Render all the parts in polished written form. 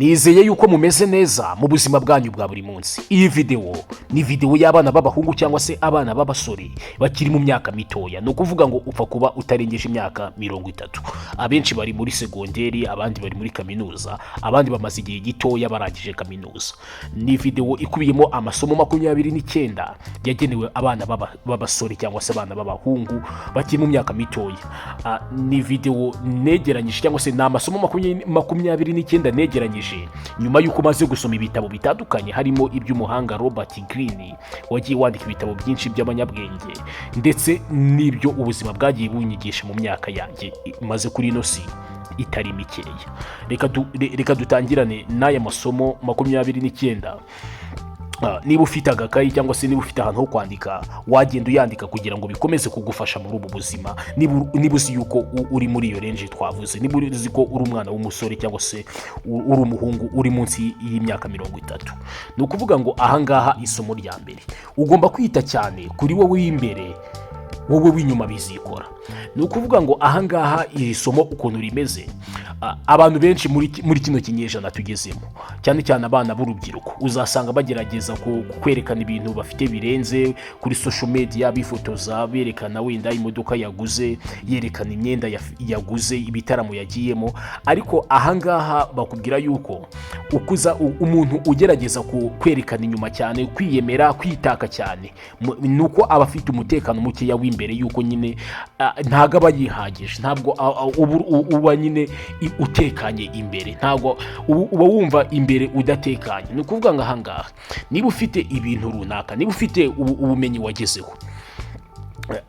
Nizeye yuko mumeze neza mu buzima bwanyu bwa buri munsi. Iyi videwo ni videwo y'abana b'abahungu cyangwa se abana b'abasore bakiri mu myaka mitoya, ni ukuvuga ngo upfa kuba utarengeje imyaka 30. Abenshi bari muri segonderi, abandi bari muri kaminuza, abandi bamaze igihe gitoya barangije kaminuza. Ni videwo ikubiyemo amasomo 29 yagenewe abana b'abasore cyangwa se abana b'abahungu bakiri mu myaka mitoya. Ni videwo negeranyije cyangwa se ni amasomo 29 negeranyije nyuma y'uko umaze gusoma ibitabo bitandukanye, harimo iby'umuhanga Robert Greene wagiye wandika ibitabo byinshi by'abanyabwenge, ndetse n'ibyo ubuzima bwagiye bunyigisha mu myaka yanjye maze kuri ino si itari mikeya. Reka dutangirane n'aya masomo 29. Niba ufite agakayi cyangwa se niba ufite ahantu ho kwandika, wagenda uyandika kugira ngo bikomeze kugufasha muri ubu buzima. Niba uzi yuko uri muri iyo range twavuze, niba uzi ko uri umwana w'umusore cyangwa se uri umuhungu uri munsi y'imyaka 30, ni ukuvuga ngo ahangaha isomo rya mbere: ugomba kwita cyane kuri wowe w'imbere, wowe w'inyuma bizikora. Ni ukuvuga ngo ahangaha iri somo ukuntu rimeze, abantu benshi muri kino kinyejana tugezemo, cyane cyane abana b'urubyiruko, uzasanga bagerageza kwerekana ibintu bafite birenze kuri social media, bifotoza berekana wenda imodoka yaguze, yerekana imyenda yaguze, ibitaramo yagiyemo. Ariko ahangaha bakubwira yuko ukuza umuntu ugerageza kwerekana inyuma cyane, kwiyemera, kwitaka cyane, ni uko aba afite umutekano mukeya w'imbere, yuko nyine ntabwo aba yihagije, ntabwo uba nyine utekanye imbere, ntabwo uba wumva imbere udatekanye. Ni ukuvuga ngo ahangaha niba ufite ibintu runaka, niba ufite ubumenyi wagezeho,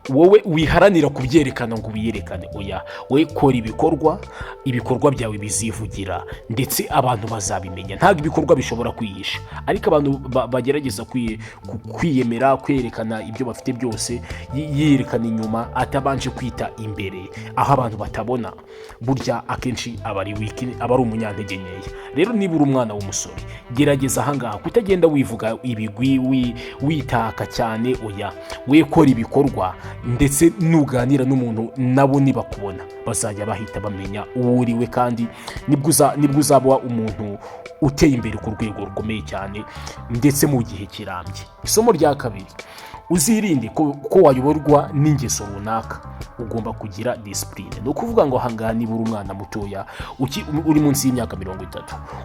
wowe wiharanira kubyerekana ngo ubiyerekane, oya, we kora ibikorwa, ibikorwa byawe bizivugira ndetse abantu bazabimenya. Ntabwo ibikorwa bishobora kwihisha. Ariko abantu bagerageza kwiyemera, kwerekana ibyo bafite byose, yerekana inyuma atabanje kwita imbere aho abantu batabona, burya akenshi aba ari weak, aba ari umunyantege nkeya. Rero niba uri umwana w'umusore, gerageza ahangaha kutagenda wivuga ibigwi, witaka cyane, oya, we kora ibikorwa, ndetse nuganira n'umuntu nabo nibakubona bazajya bahita bamenya uwo uriwe, kandi nibwo uzaba umuntu uteye imbere ku rwego rukomeye cyane ndetse mu gihe kirambye. Isomo rya kabiri: uzirinde ko wayoborwa n'ingeso runaka, ugomba kugira discipline. Ni ukuvuga ngo ahangaha niba uri umwana mutoya uri munsi y'imyaka 30,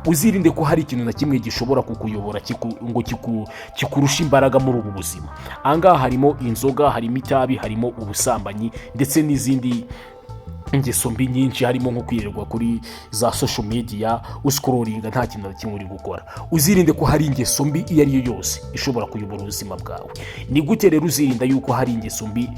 uzirinde ko hari ikintu na kimwe gishobora kukuyobora ngo kikurushe imbaraga muri ubu buzima. Ahangaha harimo inzoga, harimo itabi, harimo ubusambanyi ndetse n'izindi ingeso mbi nyinshi, harimo nko kwirirwa kuri za social media uscrollinga nta kintu na kimwe uri gukora. Uzirinde ko hari ingeso mbi iyo ari yo yose ishobora kuyobora ubuzima bwawe. Ni gute rero uzirinda yuko hari ingeso mbi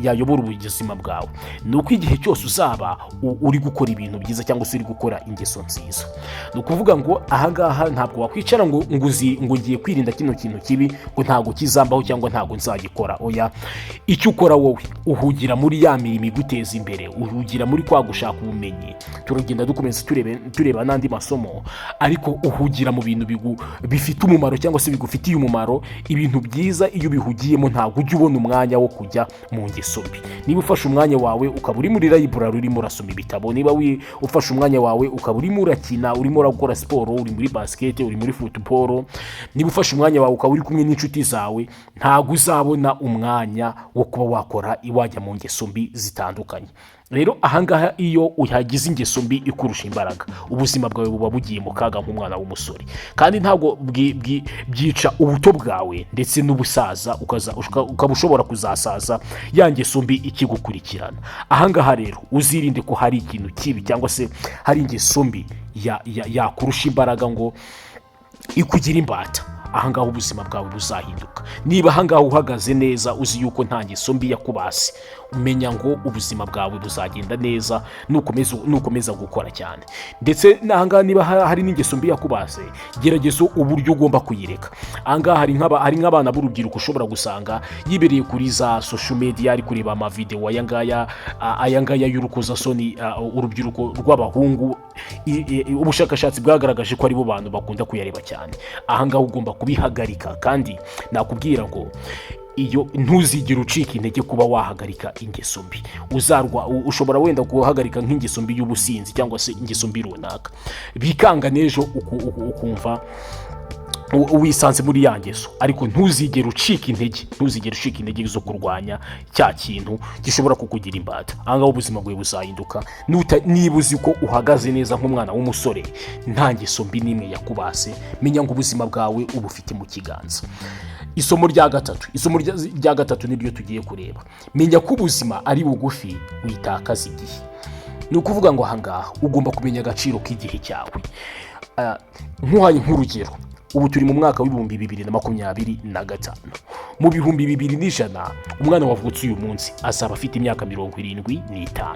yayobora ubuzima bwawe? Ni uko igihe cyose uzaba uri gukora ibintu byiza cyangwa se uri gukora ingeso nziza. Ni ukuvuga ngo ahangaha ntabwo wakwicara ngo uzi ngo ngiye kwirinda kino kintu kibi, ngo ntabwo kizambaho cyangwa ntabwo nzagikora, oya. Icyo ukora wowe, uhugira muri ya mirimo iguteza imbere, uhugira muri kwa gushaka ubumenyi. Turagenda dukomeza tureba n'andi masomo, ariko uhugira mu bintu bifite umumaro cyangwa se bigufitiye umumaro. Ibintu byiza iyo ubihugiyemo ntabwo ujya ubona umwanya wo kujya mu ngeso mbi. Niba ufashe umwanya wawe ukaba uri muri library urimo urasoma ibitabo, niba ufashe umwanya wawe ukaba urimo urakina, urimo urakora siporo, uri muri basket, uri muri football, niba ufashe umwanya wawe ukaba uri kumwe n'inshuti zawe, ntabwo uzabona umwanya wo kuba wakora wajya mu ngeso mbi zitandukanye. Rero ahangaha iyo uhagize ingeso mbi ikurusha imbaraga, ubuzima bwawe buba bugiye mu kaga nk'umwana w'umusore, kandi ntabwo byica ubuto bwawe ndetse n'ubusaza, ukaba ushobora kuzasaza ya ngeso mbi ikigukurikirana. Ahangaha rero uzirinde ko hari ikintu kibi cyangwa se hari ingeso mbi yakurusha imbaraga ngo ikugira imbata. Ahangaha ubuzima bwawe buzahinduka. Niba ahangaha uhagaze neza, uzi yuko nta ngeso mbi yakubase, umenya ngo ubuzima bwawe buzagenda neza nukomeza gukora cyane. Ndetse n'ahangaha niba hari n'ingeso mbi yakubase, gerageza uburyo ugomba kuyireka. Ahangaha hari nk'abana b'urubyiruko ushobora gusanga yibereye kuri za social media, ari kureba amavidewo aya ngaya y'urukozasoni. Urubyiruko rw'abahungu, ubushakashatsi bwagaragaje ko aribo bantu bakunda kuyareba cyane. Ahangaha ugomba kubihagarika, kandi nakubwira ngo Iyo ntuzigere ucika intege kuba wahagarika ingeso mbi. Uzarwa ushobora wenda guhagarika nk'ingeso mbi y'ubusinzi cyangwa se ingeso mbi runaka, bikanga, n'ejo ukumva wisanze muri ya ngeso, ariko ntuzigere ucika intege, ntuzigere ucika intege zo kurwanya cya kintu gishobora kukugira imbata. Aha ngaha ubuzima bwawe buzahinduka niba uzi ko uhagaze neza nk'umwana w'umusore, nta ngeso mbi n'imwe yakubase. Menya ngo ubuzima bwawe uba ufite mu kiganza. Isomo rya gatatu, isomo rya gatatu niryo tugiye kureba. Menya ko ubuzima ari bugufi, witakaza igihe. Ni ukuvuga ngo ahangaha ugomba kumenya agaciro k'igihe cyawe. Nkuhaye nk'urugero, ubu turi mu mwaka w'2025. Mu 2100, umwana wavutse uyu munsi azaba afite imyaka 75.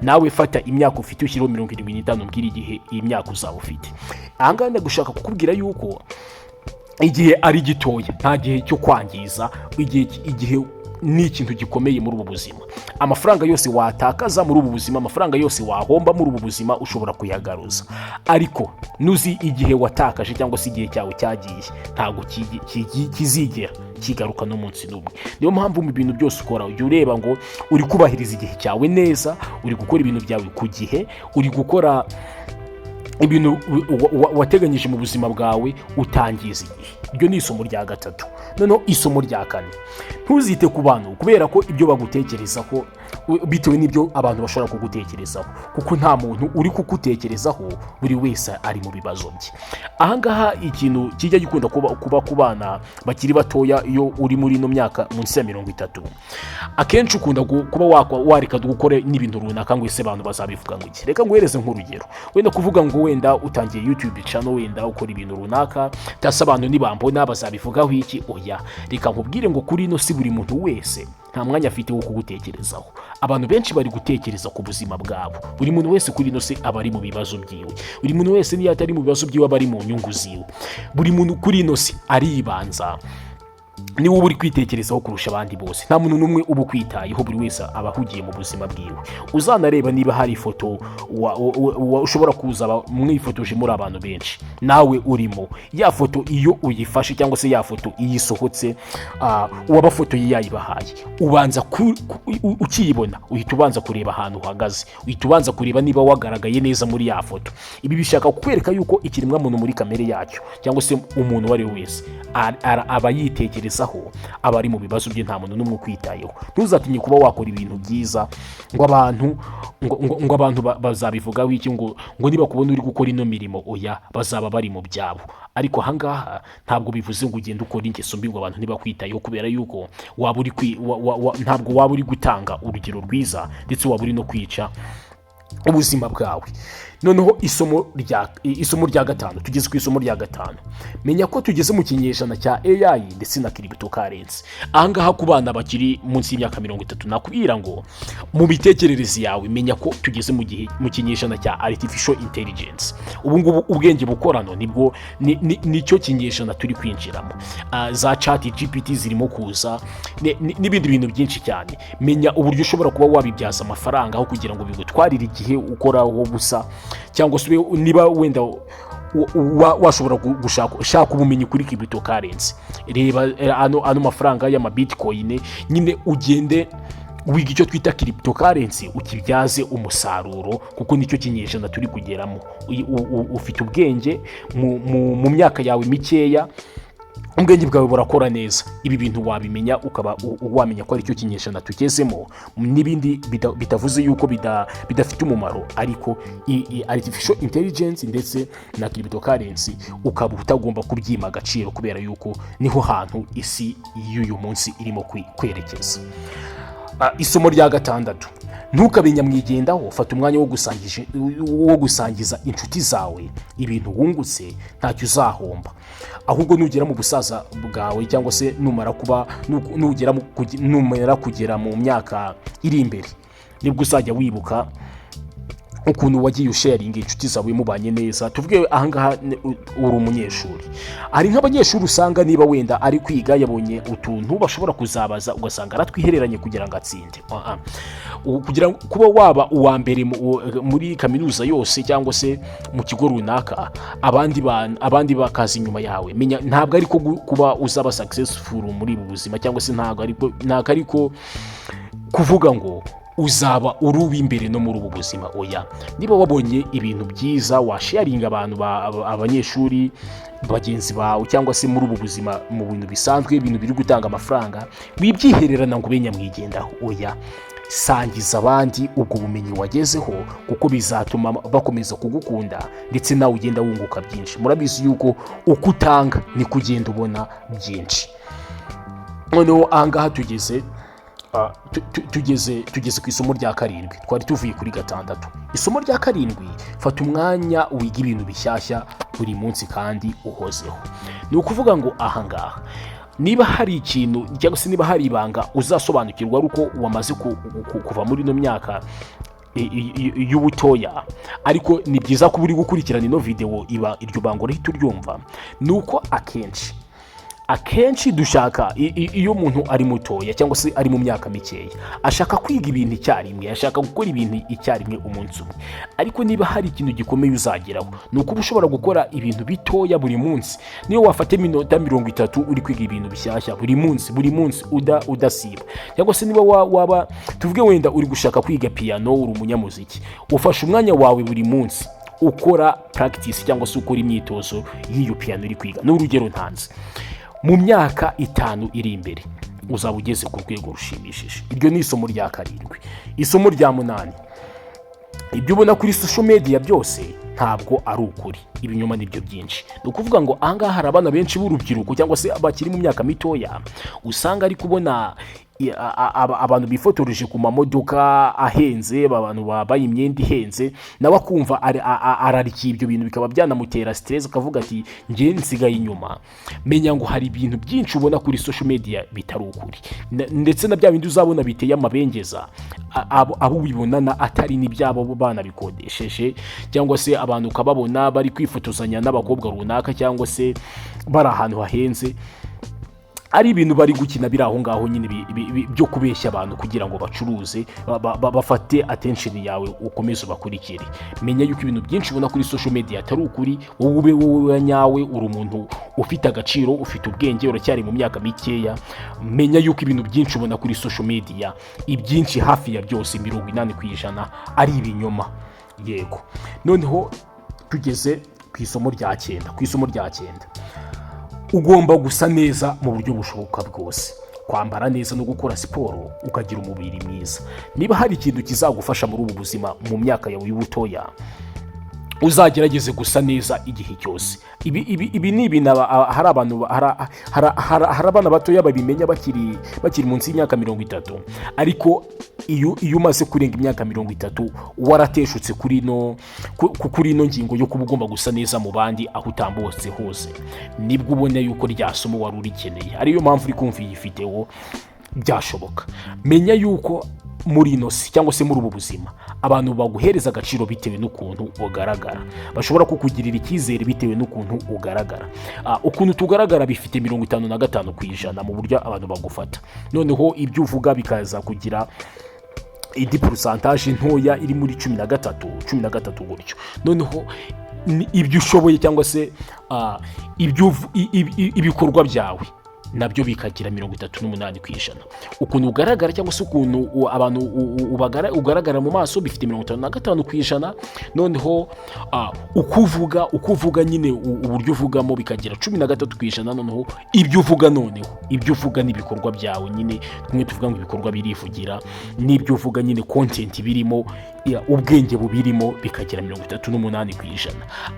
Nawe fata imyaka ufite ushyireho 75, mbwira igihe iyi myaka uzaba ufite. Ahangaha ndagushaka kukubwira yuko igihe ari gitoya, nta gihe cyo kwangiza igihe. Igihe ni ikintu gikomeye muri ubu buzima. Amafaranga yose watakaza muri ubu buzima, amafaranga yose wahomba muri ubu buzima, ushobora kuyagaruza, ariko nuzi igihe watakaje cyangwa se igihe cyawe cyagiye, ntabwo kizigera kigaruka n'umunsi n'umwe. Niyo mpamvu mu bintu byose ukora ujya ureba ngo uri kubahiriza igihe cyawe neza, uri gukora ibintu byawe ku gihe, uri gukora ibintu wateganyije mu buzima bwawe, utangiza igihe. Iryo ni isomo rya gatatu. Noneho isomo rya kane: ntuzite ku bantu kubera ko ibyo bagutekerezaho, bitewe n'ibyo abantu bashobora kugutekerezaho, kuko nta muntu uri kugutekerezaho, buri wese ari mu bibazo bye. Ahangaha ikintu kijya gikunda kuba ku bana bakiri batoya, iyo uri muri ino myaka munsi ya 30, akenshi ukunda kuba wareka gukora n'ibintu runaka ngo ese abantu bazabivuga ngo iki? Reka nguhereze nk'urugero, wenda kuvuga ngo wenda utangiye YouTube channel, wenda ukora ibintu runaka, cyangwa se abantu nibambona bazabivugaho iki? Oya, reka nkubwire ngo kuri ino si buri muntu wese nta mwanya afite wo kugutekerezaho. Abantu benshi bari gutekereza ku buzima bwabo. Buri muntu wese kuri ino si aba ari mu bibazo byiwe. Buri muntu wese niyo atari mu bibazo byiwe, aba ari mu nyungu ziwe. Buri muntu kuri ino si aribanza, niwe uba uri kwitekerezaho kurusha abandi bose. Nta muntu n'umwe uba ukwitayeho, buri wese aba ahugiye mu buzima bwiwe. Uzanareba niba hari ifoto ushobora kuza mwifotoje muri abantu benshi nawe urimo, ya foto iyo uyifashe cyangwa se ya foto iyo isohotse, uwabafotoye yayibahaye, ubanza ukiyibona uhita ubanza kureba ahantu uhagaze, uhita ubanza kureba niba wagaragaye neza muri ya foto. Ibi bishaka kukwereka yuko ikiremwamuntu muri kamere yacyo, cyangwa se umuntu uwo ari we wese, aba yitekerezaho, aba ari mu bibazo bye, nta muntu n'umwe ukwitayeho. Ntuzatinye kuba wakora ibintu byiza ngo abantu ngo abantu bazabivugaho iki, ngo nibakubona uri gukora ino mirimo. Oya, bazaba bari mu byabo. Ariko ahangaha ntabwo bivuze ngo ugende ukora ingeso mbi ngo abantu ntibakwitayeho, kubera yuko waba uri kwi- wa- wa- wa- ntabwo waba uri gutanga urugero rwiza, ndetse waba uri no kwica ubuzima bwawe. Noneho isomo rya gatanu, tugeze ku isomo rya gatanu. Menya ko tugeze mu kinyejana cya AI ndetse na cryptocurrency. Ahangaha ku bana bakiri munsi y'imyaka 30, nakubwira ngo mu mitekerereze yawe menya ko tugeze mu gihe, mu kinyejana cya artificial intelligence. Ubu ngubu ubwenge bukorano nibwo nicyo kinyejana turi kwinjiramo. Za Chat GPT zirimo kuza n'ibindi bintu byinshi cyane. Menya uburyo ushobora kuba wabibyaza amafaranga aho kugira ngo bigutwarire igihe ukoraho busa, cyangwa se niba wenda washobora gushaka, shaka ubumenyi kuri cryptocurrency. Reba ano mafaranga y'ama bitcoin nyine, ugende wiga icyo twita cryptocurrency, ukibyaze umusaruro, kuko nicyo kinyejana turi kugeramo. Ufite ubwenge mu myaka yawe mikeya, ubwenge bwawe burakora neza. Ibi bintu wabimenya, ukaba wamenya ko aricyo kinyejana tugezemo, n'ibindi bitavuze yuko bidafite umumaro, ariko artificial intelligence ndetse na cryptocurrency ukaba utagomba kubyima agaciro, kubera yuko niho hantu isi y'uyu munsi irimo kwerekeza. Isomo rya gatandatu: ntukabe nyamwigendaho. Fata umwanya wo gusangiza inshuti zawe ibintu wungutse, ntacyo uzahomba. Ahubwo nugera mu busaza bwawe, cyangwa se numara kuba nugera mu numara kugera mu myaka iri imbere, nibwo uzajya wibuka Ukuntu wagiye usharinga inshuti zawe mubanye neza. Tuvuge ahangaha uri umunyeshuri, hari nk'abanyeshuri usanga niba wenda ari kwiga yabonye utuntu bashobora kuzabaza, ugasanga aratwihereranye kugira ngo atsinde. Ah, ah. Kugira ngo kuba waba uwa mbere muri kaminuza yose cyangwa se mu kigo runaka, abandi bantu, abandi bakaza inyuma yawe, menya ntabwo ariko kuba uzaba successful muri ubu buzima, cyangwa se ntabwo ariko kuvuga ngo uzaba uri uw'imbere no muri ubu buzima. Oya, niba wabonye ibintu byiza washaringa abantu abanyeshuri bagenzi bawe, cyangwa se muri ubu buzima mu bintu bisanzwe, ibintu biri gutanga amafaranga, wibyihererana ngo ube nyamwigendaho. Oya, sangiza abandi ubwo bumenyi wagezeho, kuko bizatuma bakomeza kugukunda ndetse nawe ugenda wunguka byinshi. Murabizi yuko uko utanga niko ugenda ubona byinshi. Noneho ahangaha tugeze tugeze ku isomo rya karindwi, twari tuvuye kuri gatandatu. Isomo rya karindwi: fata umwanya wiga ibintu bishyashya buri munsi kandi uhozeho. Ni ukuvuga ngo ahangaha niba hari ikintu cyangwa se niba hari ibanga uzasobanukirwa ari uko wamaze kuva muri ino myaka y'ubutoya, ariko ni byiza kuba uri gukurikirana ino videwo, iba iryo banga urahita uryumva. Ni uko akenshi dushaka iyo umuntu ari mutoya cyangwa se ari mu myaka mikeya, ashaka kwiga ibintu icyarimwe, ashaka gukora ibintu icyarimwe umunsi umwe. Ariko niba hari ikintu gikomeye uzageraho, ni ukuba ushobora gukora ibintu bitoya buri munsi. Niyo wafata iminota 30 uri kwiga ibintu bishyashya buri munsi, buri munsi udasiba, cyangwa se niba waba, tuvuge wenda uri gushaka kwiga piyano, uri umunyamuziki, ufashe umwanya wawe buri munsi ukora practice cyangwa se ukora imyitozo y'iyo piyano uri kwiga, ni urugero ntanze, mu myaka 5 iri imbere uzaba ugeze ku rwego rushimishije. Iryo ni isomo rya karindwi. Isomo rya munani: ibyo ubona kuri social media byose ntabwo ari ukuri, ibinyoma nibyo byinshi. Ni ukuvuga ngo ahangaha hari abana benshi b'urubyiruko cyangwa se bakiri mu myaka mitoya, usanga ari kubona abantu bifotoreje ku mamodoka ahenze, abantu bambaye imyenda ihenze, nawe akumva ararikiye ibyo bintu, bikaba byanamutera stress, akavuga ati: "Njye nsigaye inyuma." Menya ngo hari ibintu byinshi ubona kuri social media bitari ukuri. Ndetse na bya bindi uzabona biteye amabengeza, abo ubibonana atari n'ibyabo banabikodesheje, cyangwa se abantu ukababona bari kwifotozanya n'abakobwa runaka, cyangwa se bari ahantu hahenze, ari ibintu bari gukina biri aho ngaho nyine byo kubeshya abantu kugira ngo bacuruze, bafate attention yawe ukomeze ubakurikire. Menya yuko ibintu byinshi ubona kuri social media atari ukuri. Wowe ube wowe nyawe, uri umuntu ufite agaciro, ufite ubwenge, uracyari mu myaka mikeya. Menya yuko ibintu byinshi ubona kuri social media, ibyinshi hafi ya byose, 80%, ari ibinyoma. Yego, noneho tugeze ku isomo rya cyenda. Ku isomo rya cyenda: ugomba gusa neza mu buryo bushoboka bwose, kwambara neza no gukora siporo ukagira umubiri mwiza. Niba hari ikintu kizagufasha muri ubu buzima mu myaka yawe y'ubutoya, uzagerageze gusa neza igihe cyose. Ibi ni ibintu hari abantu hari abana batoya babimenya bakiri munsi y'imyaka 30, ariko iyo umaze kurenga imyaka 30 warateshutse kuri ino ngingo yo kuba ugomba gusa neza mu bandi aho utambutse hose, nibwo ubona yuko rya somo wari urikeneye, ariyo mpamvu uri kumva iyi videwo byashoboka. Menya yuko muri ino si cyangwa se muri ubu buzima abantu baguhereza agaciro bitewe n'ukuntu ugaragara, bashobora kukugirira icyizere bitewe n'ukuntu ugaragara. Ukuntu tugaragara bifite 55% mu buryo abantu bagufata, noneho ibyo uvuga bikaza kugira indi pourcentage ntoya iri muri 13, 13 gutyo. Noneho ibyo ushoboye cyangwa se ibikorwa byawe nabyo bikagira 38%. Ukuntu ugaragara cyangwa se ukuntu abantu ugaragara mu maso bifite 55%, noneho uko uvuga nyine, uburyo uvugamo bikagira 13%, noneho ibyo uvuga n'ibikorwa byawe nyine, tumwe tuvuga ngo ibikorwa birivugira, n'ibyo uvuga nyine, content birimo, ubwenge bubirimo, bikagira 38%.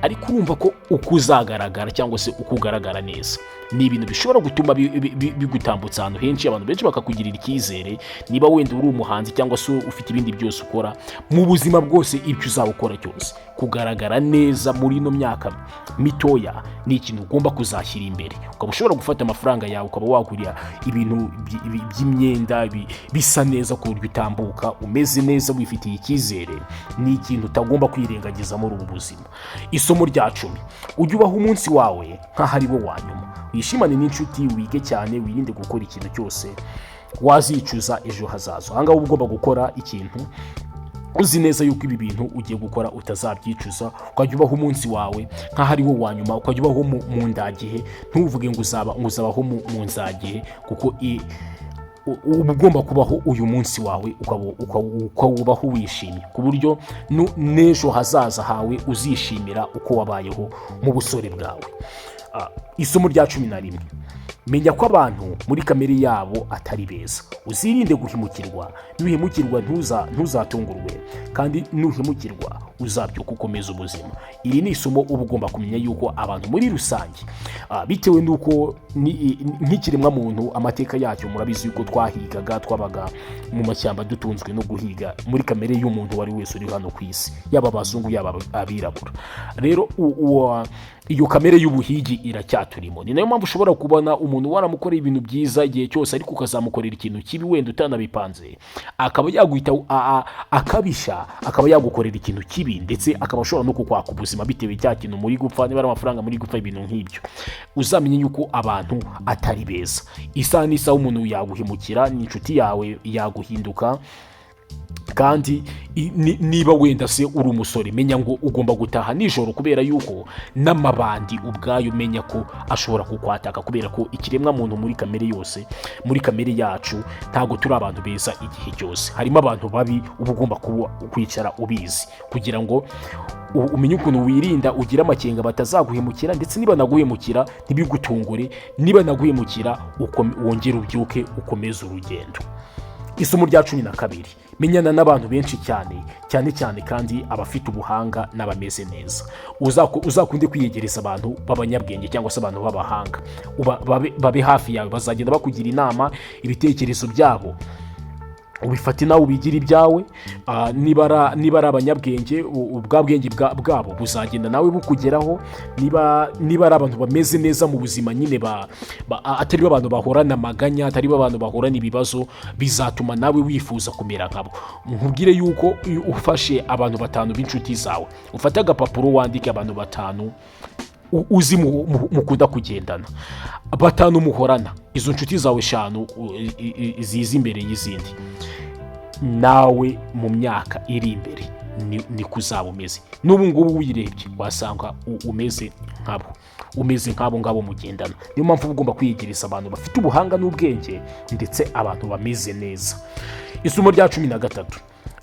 Ariko urumva ko uko uzagaragara cyangwa se uko ugaragara neza ni ibintu bishobora gutuma bigutambutsa ahantu henshi, abantu benshi bakakugirira icyizere. Niba wenda uri umuhanzi cyangwa se ufite ibindi byose ukora mu buzima bwose, ibyo uzaba ukora cyose, kugaragara neza muri ino myaka mitoya ni ikintu ugomba kuzashyira imbere, ukaba ushobora gufata amafaranga yawe ukaba wagurira ibintu by'imyenda bisa neza ku buryo utambuka umeze neza, wifitiye icyizere. icyizere ni ikintu utagomba kwirengagiza muri ubu buzima. Isomo rya 10: ujye ubaho umunsi wawe nk'aho ari wo wa nyuma. Wishimane n'inshuti, wige cyane, wirinde gukora ikintu cyose wazicuza ejo hazaza. Ahangaha uba ugomba gukora ikintu uzi neza yuko ibi bintu ugiye gukora utazabyicuza, ukajya ubaho umunsi wawe nk'aho ari wo wa nyuma, ukajya ubaho mu ndagihe. Ntuvuge ngo uzabaho mu nzagihe, kuko uba ugomba kubaho uyu munsi wawe, ukawubaho wishimye, ku buryo n'ejo hazaza hawe uzishimira uko wabayeho mu busore bwawe. Isomo rya 11: menya ko abantu muri kamere yabo atari beza. Uzirinde guhemukirwa. Nuhemukirwa ntuzatungurwe, kandi nuhemukirwa uzabyuka ukomeza ubuzima. Iri ni isomo uba ugomba kumenya, yuko abantu muri rusange, bitewe n'uko nk'ikiremwamuntu amateka yacyo murabizi yuko twahigaga, twabaga mu mashyamba dutunzwe no guhiga. Muri kamere y'umuntu uwo ari wese uri hano ku isi, yaba abazungu, yaba abirabura, rero iyo kamere y'ubuhigi iracyaturimo. Ni nayo mpamvu ushobora kubona umuntu waramukoreye ibintu byiza igihe cyose, ariko ukazamukorera ikintu kibi wenda utanabipanze, akaba yaguhita akabisha, akaba yagukorera ikintu kibi, ndetse akaba ashobora no kukwaka ubuzima bitewe cya kintu muri gupfa, niba ari amafaranga muri gupfa, ibintu nk'ibyo. Uzamenye yuko abantu atari beza. Isaha n'isaha umuntu yaguhemukira, ni inshuti yawe yaguhinduka. Kandi niba wenda se uri umusore, menya ngo ugomba gutaha nijoro, kubera yuko n'amabandi ubwayo umenya ko ashobora kukwataka, kubera ko ikiremwa muntu muri kamere yose, muri kamere yacu, ntabwo turi abantu beza igihe cyose. Harimo abantu babi. Uba ugomba kuba kwicara ubizi kugira ngo umenye ukuntu wirinda, ugire amakenga batazaguhemukira, ndetse niba naguhemukira ntibigutungure, niba naguhemukira wongere ubyuke ukomeze urugendo. Isomo rya 12: menyana n'abantu benshi cyane cyane cyane, kandi abafite ubuhanga n'abameze neza. Uzakunde kwiyegereza abantu b'abanyabwenge cyangwa se abantu b'abahanga. Babe hafi yawe, bazagenda bakugira inama, ibitekerezo byabo ubifate nawe ubigire ibyawe. Niba ari abanyabwenge, ubwa bwenge bwabo buzagenda nawe bukugeraho. Niba ari abantu bameze neza mu buzima nyine, atari bo abantu bahorana amaganya, atari bo abantu bahorana ibibazo, bizatuma nawe wifuza kumera nkabo. Nkubwire yuko iyo ufashe abantu batanu b'inshuti zawe, ufate agapapuro wandike abantu batanu uzi mukunda kugendana, batanu muhorana, izo nshuti zawe eshanu ziza imbere y'izindi, nawe mu myaka iri imbere niko uzaba umeze. N'ubu ngubu wirebye wasanga umeze nkabo, umeze nk'abo ngabo mugendana. Niyo mpamvu uba ugomba kwiyegereza abantu bafite ubuhanga n'ubwenge, ndetse abantu bameze neza. Isomo rya 13: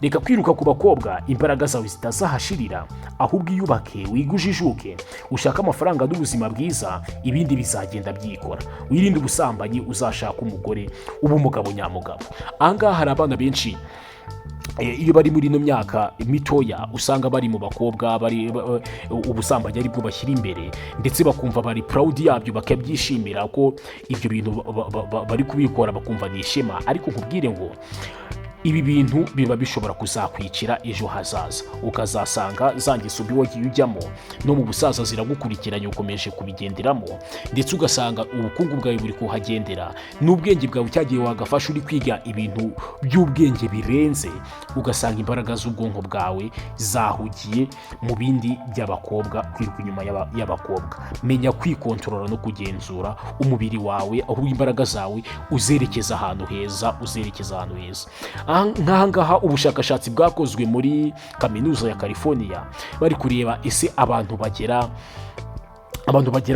reka kwiruka ku bakobwa, imbaraga zawe zitazahashirira. Ahubwo iyubake, wige, ujijuke, ushake amafaranga n'ubuzima bwiza, ibindi bizagenda byikora. Wirinde ubusambanyi, uzashaka umugore, ube umugabo nyamugabo. Ahangaha hari abana benshi, iyo bari muri ino myaka mitoya, usanga bari mu bakobwa, bari ubusambanyi aribwo bashyira imbere, ndetse bakumva bari proud yabyo, bakabyishimira ko ibyo bintu bari kubikora, bakumva ni ishema. Ariko nkubwire ngo ibi bintu biba bishobora kuzakwicira ejo hazaza, ukazasanga za ngeso mbi wagiye ujyamo no mu busaza ziragukurikiranye, ukomeje kubigenderamo, ndetse ugasanga ubukungu bwawe buri kuhagendera n'ubwenge bwawe cyagiye wagafasha uri kwiga ibintu by'ubwenge birenze, ugasanga imbaraga z'ubwonko bwawe zahugiye mu bindi by'abakobwa, kwiruka inyuma y'abakobwa. Menya kwikontorora no kugenzura umubiri wawe, aho imbaraga zawe uzerekeza ahantu heza, uzerekeza ahantu heza. Nk'aha ngaha ubushakashatsi bwakozwe muri Kaminuza ya California, bari kureba ese abantu bagera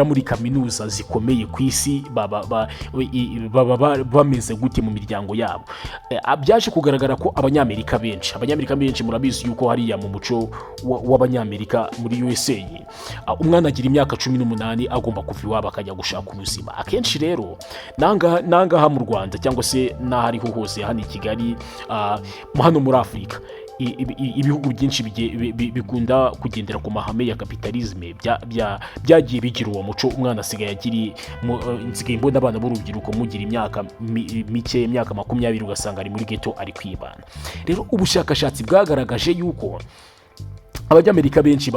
muri kaminuza zikomeye ku isi baba bameze gute mu miryango yabo. Byaje kugaragara ko abanyamerika benshi, murabizi yuko hariya mu muco w'abanyamerika muri USA, umwana agira imyaka 18 agomba kuva iwabo akajya gushaka ubuzima. Akenshi rero nangaha mu Rwanda cyangwa se n'aho ariho hose, hano i Kigali, hano muri Afurika, ibihugu byinshi bikunda kugendera ku mahame ya kapitalisme byagiye bigira uwo muco. Umwana asigaye agiri nsigaye mbona abana b'urubyiruko mugira imyaka mike, imyaka 20, ugasanga ari muri ghetto ari kwibana. Rero ubushakashatsi bwagaragaje yuko Abanyamerika benshi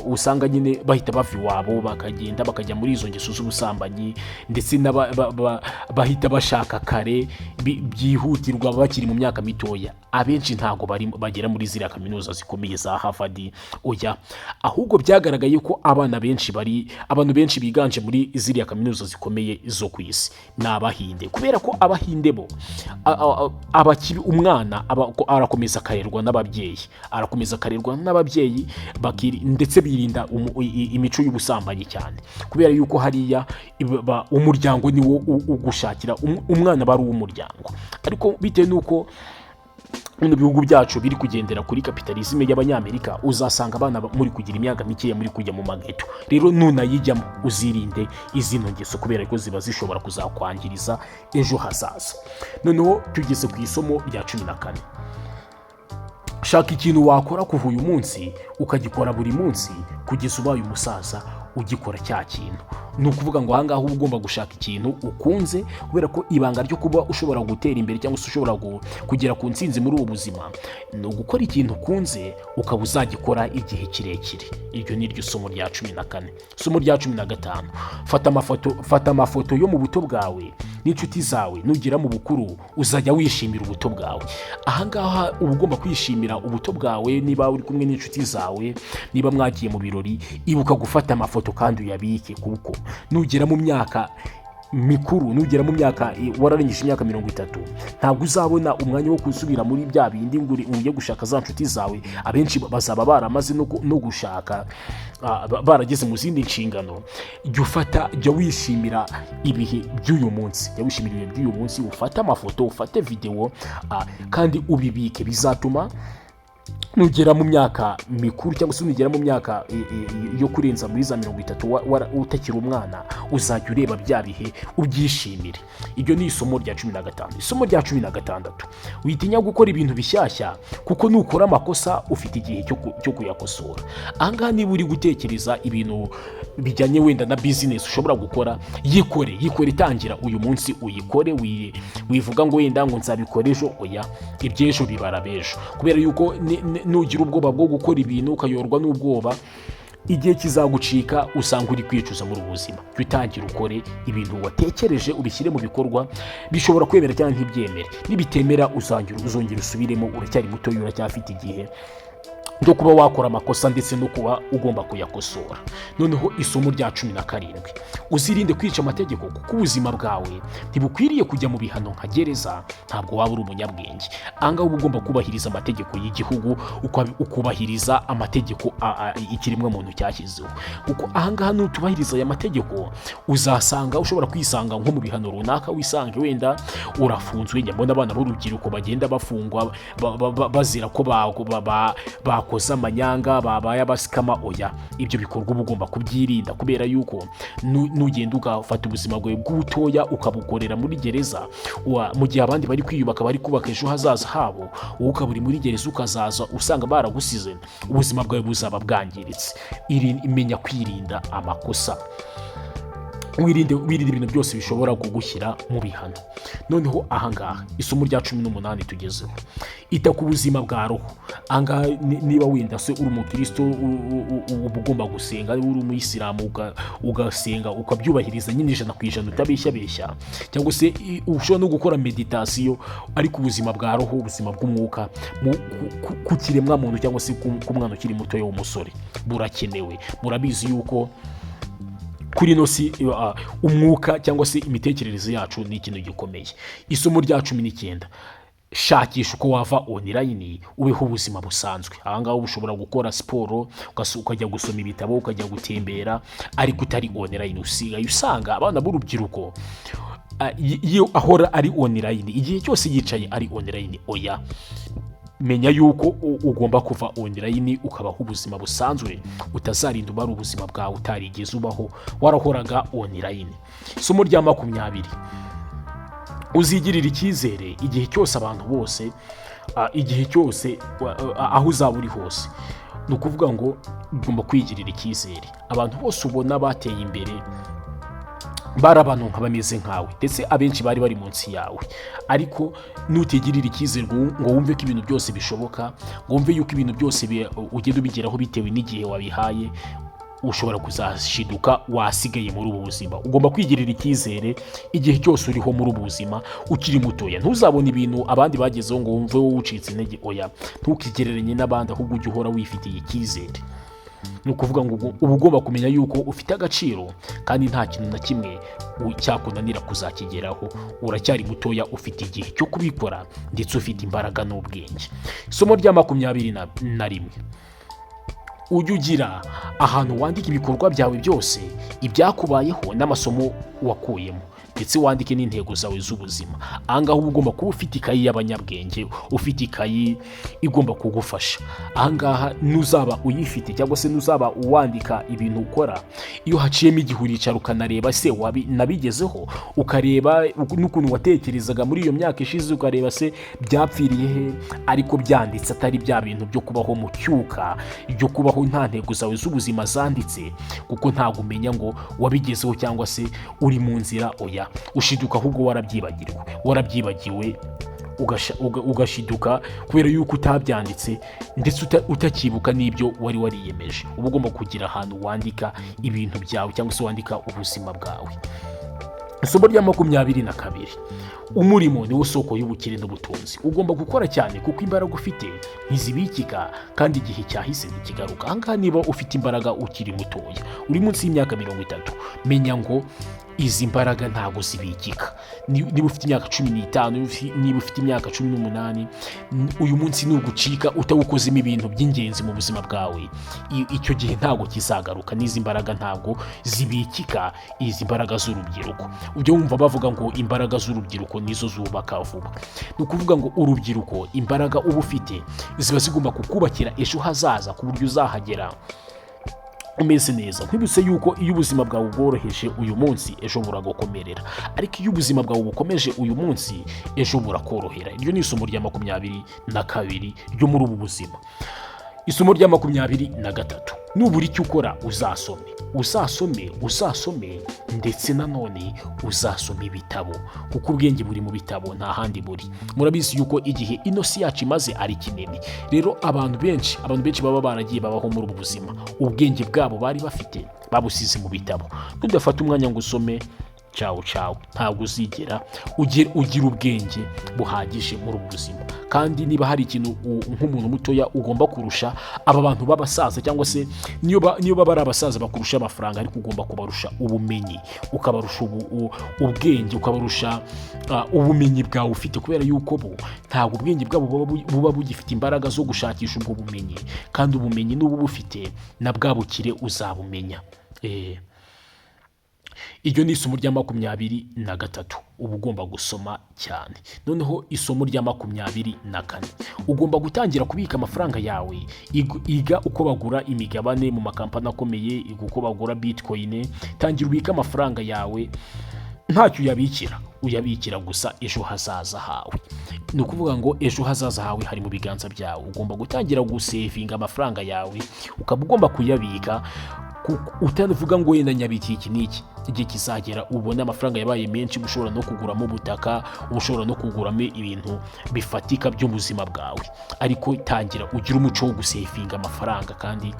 usanga nyine bahita bava iwabo, bakagenda bakajya muri izo ngeso z'ubusambanyi, ndetse bahita bashaka kare byihutirwa bakiri mu myaka mitoya. Abenshi ntabwo bari bagera muri ziriya kaminuza zikomeye za Harvard, oya. Ahubwo byagaragaye ko abana benshi bari, abantu benshi biganje muri ziriya kaminuza zikomeye zo ku isi ni Abahinde, kubera ko Abahinde bo abakiri umwana arakomeza akarerwa n'ababyeyi, arakomeza akarerwa n'ababyeyi, ndetse birinda imico y'ubusambanyi cyane, kubera yuko hariya umuryango niwo ugushakira umwana, aba ari uw'umuryango. Ariko bitewe n'uko bino bihugu byacu biri kugendera kuri kapitalisme y'Abanyamerika, uzasanga abana muri kugira imyaka mikeya muri kujya mu mageto. Rero nunayijyamo, uzirinde izino ngeso, kubera ko ziba zishobora kuzakwangiriza ejo hazaza. Noneho tugeze ku isomo rya 14. Shaka ikintu wakora kuva uyu munsi, ukagikora buri munsi kugeza ubaye umusaza ugikora cya kintu. Ni ukuvuga ngo ahangaha uba ugomba gushaka ikintu ukunze, kubera ko ibanga ryo kuba ushobora gutera imbere cyangwa se ushobora kugera ku ntsinzi muri ubu buzima ni ugukora ikintu ukunze, ukaba uzagikora igihe kirekire. Iryo ni ryo somo rya 14. Isomo rya 15: fata amafoto, fata amafoto yo mu buto bwawe n'inshuti zawe. Nugera mu bukuru uzajya wishimira ubuto bwawe. Ahangaha uba ugomba kwishimira ubuto bwawe. Niba uri kumwe n'inshuti zawe, niba mwagiye mu birori, ibuka gufata amafoto kandi uyabike, kuko nugera mu myaka mikuru, nugera mu myaka wararengeje imyaka 30, ntabwo uzabona umwanya wo gusubira muri bya bindi ngo ujye gushaka za nshuti zawe. Abenshi bazaba baramaze no gushaka, barageze mu zindi nshingano. Jya ufata, jya wishimira ibihe by'uyu munsi, jya wishimira ibihe by'uyu munsi, ufate amafoto, ufate videwo, kandi ubibike. Bizatuma nugera mu myaka mikuru cyangwa se nugera mu myaka yo kurenza muri za 30 utakiri umwana, uzajya ureba bya bihe ubyishimire. Iryo ni isomo rya 15. Isomo rya 16: witinya gukora ibintu bishyashya, kuko nukora amakosa ufite igihe cyo kuyakosora. Ahangaha niba uri gutekereza ibintu bijyanye wenda na bizinesi ushobora gukora, yikore, yikore, itangira uyu munsi uyikore. Wivuga ngo wenda ngo nzabikora ejo, oya, iby'ejo bibara b'ejo, kubera yuko nugira ubwoba bwo gukora ibintu, ukayoborwa n'ubwoba, igihe kizagucika usanga uri kwicuza muri ubu buzima. Jya utangira ukore ibintu watekereje, ubishyire mu bikorwa. Bishobora kwemera cyangwa ntibyemere. Nibitemera uzongera usubiremo. Uracyari mutoya, uracyafite igihe cyo kuba wakora amakosa ndetse no kuba ugomba kuyakosora. Noneho isomo rya 17: uzirinde kwica amategeko, kuko ubuzima bwawe ntibukwiriye kujya mu bihano nka gereza. Ntabwo waba uri umunyabwenge. Ahangaha uba ugomba kubahiriza amategeko y'igihugu, ukubahiriza amategeko ikiremwamuntu cyashyizeho, kuko ahangaha nutubahiriza aya mategeko uzasanga ushobora kwisanga nko mu bihano runaka, wisange wenda urafunzwe. Njya mbona abana b'urubyiruko bagenda bafungwa bazira ko bakoze amanyanga, babaye abasikama. Oya, ibyo bikorwa uba ugomba kubyirinda, kubera yuko nugenda ugafata ubuzima bwawe bw'ubutoya ukabukorera muri gereza, mu gihe abandi bari kwiyubaka, bari kubaka ejo hazaza habo, wowe ukaba uri muri gereza, ukazaza usanga baragusize, ubuzima bwawe buzaba bwangiritse. Menya kwirinda amakosa, wirinde ibintu byose bishobora kugushyira mu bihano. Noneho ahangaha isomo rya 18 tugezeho: ita ku buzima bwa roho. Ahangaha niba wenda se uri umukristo, uba ugomba gusenga. Niba uri umuyisilamu, ugasenga, ukabyubahiriza nyine 100% utabeshyabeshya, cyangwa se ushobora no gukora meditasiyo. Ariko ubuzima bwa roho, ubuzima bw'umwuka ku kiremwamuntu cyangwa se ku mwana ukiri mutoya w'umusore burakenewe. Murabizi yuko kuri ino si umwuka cyangwa se imitekerereze yacu ni ikintu gikomeye. Isomo rya 19: shakisha uko wava online, ubeho ubuzima busanzwe. Ahangaha uba ushobora gukora siporo, ukajya gusoma ibitabo, ukajya gutembera, ariko utari online. Usigaye usanga abana b'urubyiruko iyo ahora ari online, igihe cyose yicaye ari online. Oya, menya yuko ugomba kuva online ukabaho ubuzima busanzwe, utazarinda ubara ubuzima bwawe utarigeze ubaho, warahoraga online. Isomo rya 20: uzigirira icyizere igihe cyose, abantu bose, igihe cyose, aho uzaba uri hose. Ni ukuvuga ngo ugomba kwigirira icyizere. Abantu bose ubona bateye imbere Bari abantu nka bameze nkawe, ndetse abenshi bari munsi yawe. Ariko nutigirira icyizere ngo wumve ko ibintu byose bishoboka, ngo wumve yuko ibintu byose ugenda ubigeraho bitewe n'igihe wabihaye, ushobora kuzashiduka wasigaye muri ubu buzima. Ugomba kwigirira icyizere igihe cyose uriho muri ubu buzima ukiri mutoya. Ntuzabone ibintu abandi bagezeho ngo wumve wowe ucitse intege. Oya, ntukigereranye n'abandi, ahubwo ujye uhora wifitiye icyizere. Ni ukuvuga ngo uba ugomba kumenya yuko ufite agaciro kandi nta kintu na kimwe cyakunanira kuzakigeraho. Uracyari mutoya, ufite igihe cyo kubikora, ndetse ufite imbaraga n'ubwenge. Isomo rya 21: ujye ugira ahantu wandika ibikorwa byawe byose, ibyakubayeho n'amasomo wakuyemo, ndetse wandike n'intego zawe z'ubuzima. Ahangaha uba ugomba kuba ufite ikayi y'abanyabwenge, ufite ikayi igomba kugufasha. Ahangaha nuzaba uyifite cyangwa se nuzaba uwandika ibintu ukora, iyo haciyemo igihe uricara ukanareba se nabigezeho, ukareba n'ukuntu watekerezaga muri iyo myaka ishize, ukareba se byapfiriye he, ariko byanditse, atari bya bintu byo kubaho mu cyuka, byo kubaho nta ntego zawe z'ubuzima zanditse, kuko ntabwo umenya ngo wabigezeho cyangwa se uri mu nzira. Oya, ushiduka ahubwo warabyibagirwa, warabyibagiwe, ugashiduka kubera yuko utabyanditse, ndetse utakibuka n'ibyo wari wariyemeje. Uba ugomba kugira ahantu wandika ibintu byawe cyangwa se wandika ubuzima bwawe. Isomo rya 22: umurimo niwo soko y'ubukire n'ubutunzi. Ugomba gukora cyane kuko imbaraga ufite ntizibikika kandi igihe cyahise ntikigaruka. Ahangaha niba ufite imbaraga ukiri mutoya, uri munsi y'imyaka 30, menya ngo izi mbaraga ntabwo zibikika. Niba ufite imyaka 15, niba ufite imyaka 18, uyu munsi nugucika utawukozemo ibintu by'ingenzi mu buzima bwawe, icyo gihe ntabwo kizagaruka. N'izi mbaraga ntabwo zibikika, izi mbaraga z'urubyiruko. Ujya wumva bavuga ngo imbaraga z'urubyiruko nizo zubaka vuba. Ni ukuvuga ngo urubyiruko, imbaraga uba ufite ziba zigomba kukubakira ejo hazaza ku buryo uzahagera umeze neza. Nkwibutse yuko iyo ubuzima bwawe bworoheje uyu munsi, ejo buragukomerera, ariko iyo ubuzima bwawe bukomeje uyu munsi, ejo burakorohera. Iryo ni isomo rya 22 ryo muri ubu buzima. Isomo rya 23: nubura icyo ukora, uzasome, uzasome, uzasome, ndetse nanone uzasome ibitabo, kuko ubwenge buri mu bitabo, nta handi buri. Murabizi yuko igihe ino si yacu imaze ari kinini. Rero abantu benshi baba baragiye babaho muri ubu buzima, ubwenge bwabo bari bafite babusize mu bitabo. Nudafata umwanya ngo usome, cawu cawu, ntabwo uzigera ugira ubwenge buhagije muri ubu buzima. Kandi niba hari ikintu nk'umuntu mutoya ugomba kurusha aba bantu b'abasaza, cyangwa se niyo baba ari abasaza bakurusha amafaranga, ariko ugomba kubarusha ubumenyi, ukabarusha ubwenge, ukabarusha ubumenyi bwawe ufite, kubera yuko bo ntabwo ubwenge bwabo buba bugifite imbaraga zo gushakisha ubwo bumenyi. Kandi ubumenyi n'ubu bufite na bwa bukire uzabumenya. Iryo ni isomo rya 23: uba ugomba gusoma cyane. Noneho isomo rya 24: ugomba gutangira kubika amafaranga yawe. Iga uko bagura imigabane mu makampani akomeye, iga uko bagura bitcoin. Tangira ubike amafaranga yawe, ntacyo uyabikira, uyabikira gusa ejo hazaza hawe. Ni ukuvuga ngo ejo hazaza hawe hari mu biganza byawe. Ugomba gutangira gusevinga amafaranga yawe, ukaba ugomba kuyabika, kuko utavuga ngo wenda nyabikiye iki n'iki. Igihe kizagera ubone amafaranga yabaye menshi, uba ushobora no kuguramo ubutaka, uba ushobora no kuguramo ibintu bifatika by'ubuzima bwawe. Ariko tangira ugire umuco wo gusevinga amafaranga kandi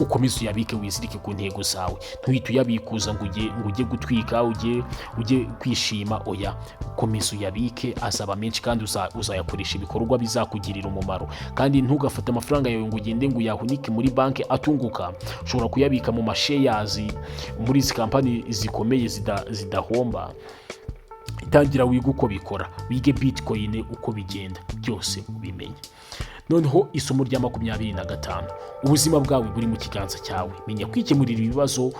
ukomeze uyabike, wizirike ku ntego zawe. Ntuhite uyabikuza ngo ujye gutwika, ujye kwishima. Oya, komeza uyabike, azaba menshi kandi uzayakoresha ibikorwa bizakugirira umumaro. Kandi ntugafate amafaranga yawe ngo ugende ngo uyahunike muri banki atunguka. Ushobora kuyabika mu ma shares, muri izi kampani zikomeye zidahomba. Tangira wige uko bikora, wige bitcoin uko bigenda, byose ubimenye. Noneho isomo rya 25: ubuzima bwawe buri mu kiganza cyawe. Menya kwikemurira ibibazo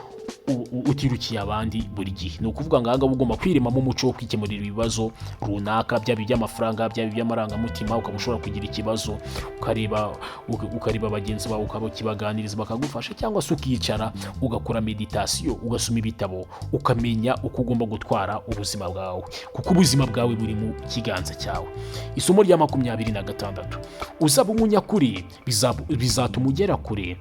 utirukiye abandi buri gihe. Ni ukuvuga ngo ahangaha uba ugomba kwiremamo umuco wo kwikemurira ibibazo runaka, byaba iby'amafaranga, byaba iby'amarangamutima. Ukaba ushobora kugira ikibazo ukareba bagenzi bawe, ukakibaganiriza bakagufasha, cyangwa se ukicara ugakora meditasiyo, ugasoma ibitabo, ukamenya uko ugomba gutwara ubuzima bwawe, kuko ubuzima bwawe buri mu kiganza cyawe. Isomo rya 26: uzaba umunyakuri, bizatuma ugera kure.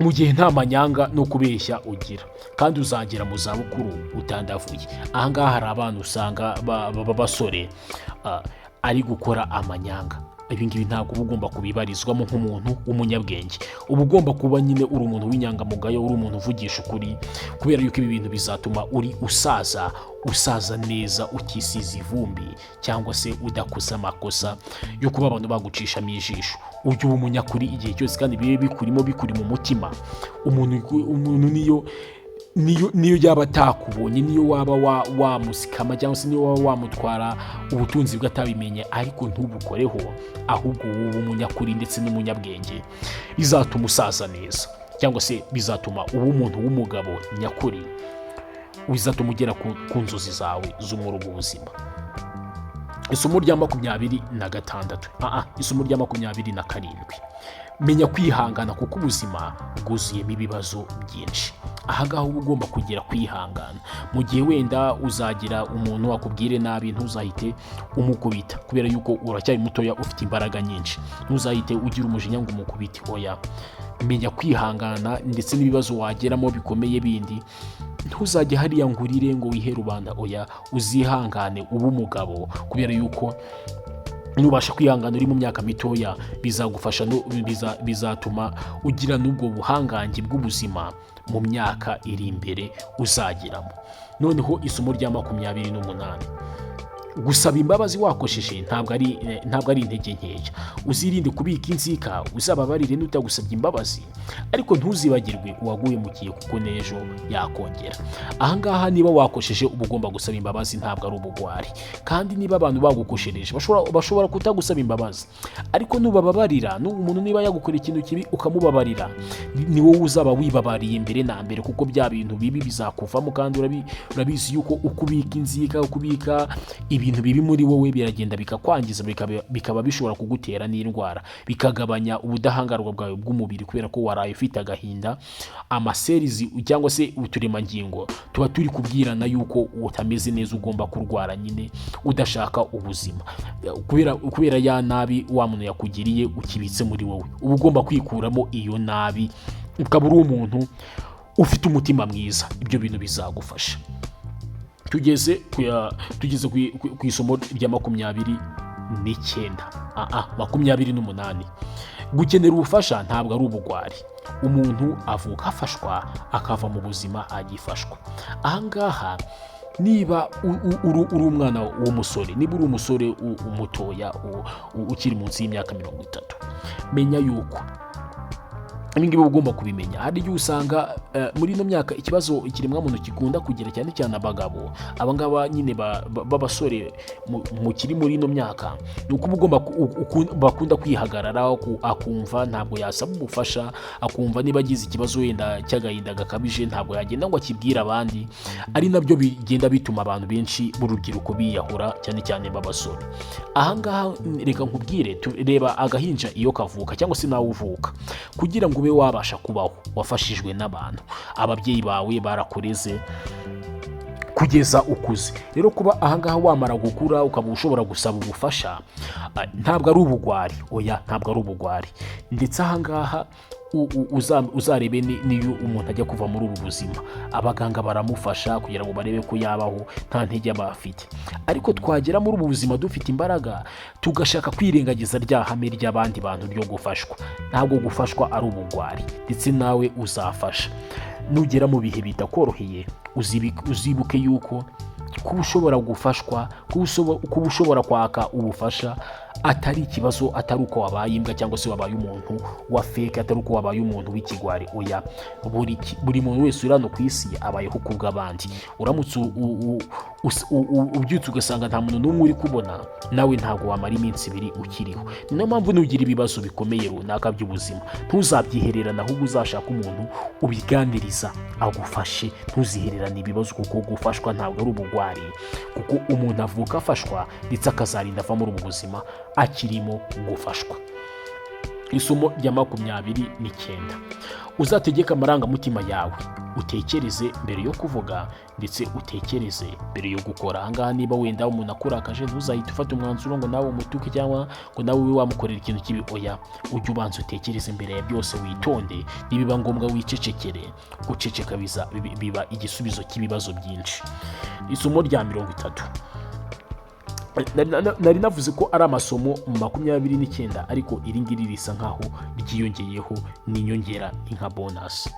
Mu gihe nta manyanga no kubeshya ugira, kandi uzagera mu zabukuru utandavuye. Ahangaha hari abana usanga b'abasore ari gukora amanyanga. Ibi ngibi ntabwo uba ugomba kubibarizwamo nk'umuntu w'umunyabwenge. Uba ugomba kuba nyine uri umuntu w'inyangamugayo, uri umuntu uvugisha ukuri, kubera yuko ibi bintu bizatuma uri usaza, usaza neza, ukisiza ivumbi cyangwa se udakoze amakosa yo kuba abantu bagucishamo ijisho. Ujye uba umunyakuri igihe cyose, kandi bibe bikurimo, bikuri mu mutima. Umuntu niyo yaba atakubonye, niyo waba wamusikama cyangwa se niyo waba wamutwara ubutunzi bwe atabimenye, ariko ntubukoreho, ahubwo wowe umunyakuri ndetse n'umunyabwenge, bizatuma usaza neza cyangwa se bizatuma uba umuntu w'umugabo nyakuri, bizatuma ugera ku nzozi zawe zo muri ubu buzima. Isomo rya 26, isomo rya 27: menya kwihangana kuko ubuzima bwuzuyemo ibibazo byinshi. Ahangaha uba ugomba kugira kwihangana. Mu gihe wenda uzagira umuntu akubwire nabi, ntuzahite umukubita, kubera yuko uracyari mutoya, ufite imbaraga nyinshi. Ntuzahite ugira umujinya ngo umukubite, oya. Menya kwihangana, ndetse n'ibibazo wageramo bikomeye bindi, ntuzajye hariya ngo urire, ngo wihe rubanda, oya. Uzihangane, ube umugabo, kubera yuko nubasha kwihangana uri mu myaka mitoya, bizagufasha bizatuma ugira n'ubwo buhangange bw'ubuzima mu myaka iri imbere uzageramo. Noneho isomo rya 28: gusaba imbabazi wakosheje ntabwo ari intege nkeya. Uzirinde kubika inzika, uzababarire n'utagusabye imbabazi, ariko ntuzibagirwe uwaguhemukiye kuko n'ejo yakongera. Ahangaha niba wakosheje, uba ugomba gusaba imbabazi, ntabwo ari ubugwari. Kandi niba abantu bagukoshereje, bashobora kutagusaba imbabazi, ariko nubababarira, umuntu niba yagukorera ikintu kibi ukamubabarira, ni wowe uzaba wibabariye mbere na mbere, kuko bya bintu bibi bizakuvamo. Kandi urabizi yuko uko ubika inzika, uko ubika ibintu bibi muri wowe, biragenda bikakwangiza, bikaba bishobora kugutera n'indwara, bikagabanya ubudahangarwa bwawe bw'umubiri, kubera ko waraye ufite agahinda. Amacells cyangwa se uturemangingo tuba turi kubwirana yuko utameze neza, ugomba kurwara nyine, udashaka ubuzima, kubera ya nabi wa muntu yakugiriye ukibitse muri wowe. Uba ugomba kwikuramo iyo nabi, ukaba uri umuntu ufite umutima mwiza. Ibyo bintu bizagufasha. Tugeze ku isomo rya 29, 28: gukenera ubufasha ntabwo ari ubugwari. Umuntu avuka afashwa, akava mu buzima agifashwa. Ahangaha niba uri umwana w'umusore, niba uri umusore mutoya ukiri munsi y'imyaka 30, menya yuko ibi ngibi uba ugomba kubimenya. Hari igihe usanga muri ino myaka ikibazo ikiremwamuntu gikunda kugira, cyane cyane abagabo, abangaba nyine b'abasore mukiri muri ino myaka, ni uko uba ugomba bakunda kwihagararaho, akumva ntabwo yasaba ubufasha, akumva niba agize ikibazo wenda cy'agahinda gakabije, ntabwo yagenda ngo akibwire abandi, ari nabyo bigenda bituma abantu benshi b'urubyiruko biyahura, cyane cyane b'abasore. Ahangaha reka nkubwire, reba agahinja iyo kavuka cyangwa se nawe uvuka, kugira ngo ube wabasha kubaho wafashijwe n'abantu, ababyeyi bawe barakureze kugeza ukuze. Rero kuba ahangaha wamara gukura ukaba ushobora gusaba ubufasha, ntabwo ari ubugwari, oya, ntabwo ari ubugwari. Ndetse ahangaha uzarebe niyo umuntu ajya kuva muri ubu buzima, abaganga baramufasha kugira ngo barebe ko yabaho nta ntege aba afite. Ariko twagera muri ubu buzima dufite imbaraga, tugashaka kwirengagiza rya hame ry'abandi bantu ryo gufashwa. Ntabwo gufashwa ari ubugwari, ndetse nawe uzafasha. Nugera mu bihe bitakoroheye, uzibuke yuko kuba ushobora gufashwa, kuba ushobora kwaka ubufasha atari ikibazo, atari uko wabaye imbwa cyangwa se wabaye umuntu wa fake, atari uko wabaye umuntu w'ikigwari, oya. Buri muntu wese uri hano ku isi abayeho ku bw'abandi. Uramutse ubyutse ugasanga nta muntu n'umwe uri kubona, nawe ntabwo wamara iminsi 2 ukiriho. Ni nayo mpamvu nugira ibibazo bikomeye runaka by'ubuzima, ntuzabyihererane, ahubwo uzashaka umuntu ubiganiriza agufashe. Ntuzihererane ibibazo, kuko gufashwa ntabwo ari ubugwari, kuko umuntu avuka afashwa, ndetse akazarinda ava muri ubu buzima akirimo gufashwa. Isomo rya 29: uzategeke amarangamutima yawe, utekereze mbere yo kuvuga ndetse utekereze mbere yo gukora. Ahangaha niba wenda umuntu akurakaje, ntuzahite ufata umwanzuro ngo nawe umutuke cyangwa ngo nawe ube wamukorera ikintu kibi. Oya, ujye ubanza utekereze mbere ya byose, witonde, nibiba ngombwa wicecekere. Guceceka biba igisubizo cy'ibibazo byinshi. Isomo rya 30: nari navuze ko ari amasomo 29, ariko iri ngiri risa nkaho ryiyongeyeho, ni inyongera, ni nka bonus.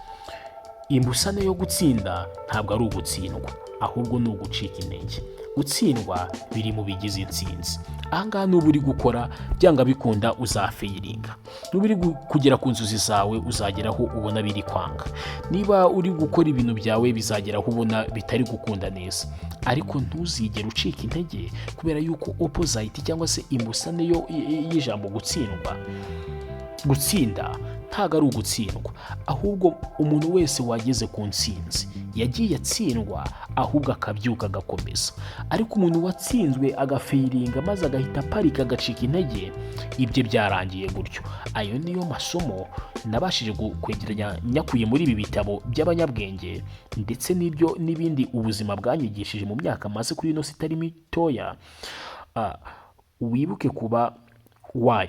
Imbusane yo gutsinda ntabwo ari ugutsindwa, ahubwo ni ugucika intege. Gutsindwa biri mu bigize intsinzi. Ahangaha nuba uri gukora, byanga bikunda uzafailinga. Nuba uri kugera ku nzozi zawe, uzageraho ubona biri kwanga. Niba uri gukora ibintu byawe, bizageraho ubona bitari gukunda neza, ariko ntuzigere ucika intege, kubera yuko opposite cyangwa se imbusane yo y'ijambo gutsindwa, gutsinda ntabwo ari ugutsindwa, ahubwo umuntu wese wageze ku ntsinzi yagiye atsindwa, ahubwo akabyuka agakomeza. Ariko umuntu watsinzwe agafailinga maze agahita aparika, agacika intege, ibye byarangiye gutyo. Ayo niyo masomo nabashije kwegeranya nyakuye muri ibi bitabo by'abanyabwenge ndetse n'ibyo n'ibindi ubuzima bwanyigishije mu myaka maze kuri ino si itari mitoya. Wibuke kuba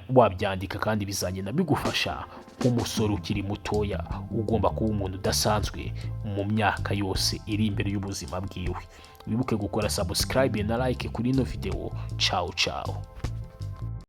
wabyandika kandi bizagenda bigufasha. Nk'umusore ukiri mutoya, ugomba kuba umuntu udasanzwe mu myaka yose iri imbere y'ubuzima bwiwe. Wibuke gukora subscribe na like kuri ino video. Ciao ciao.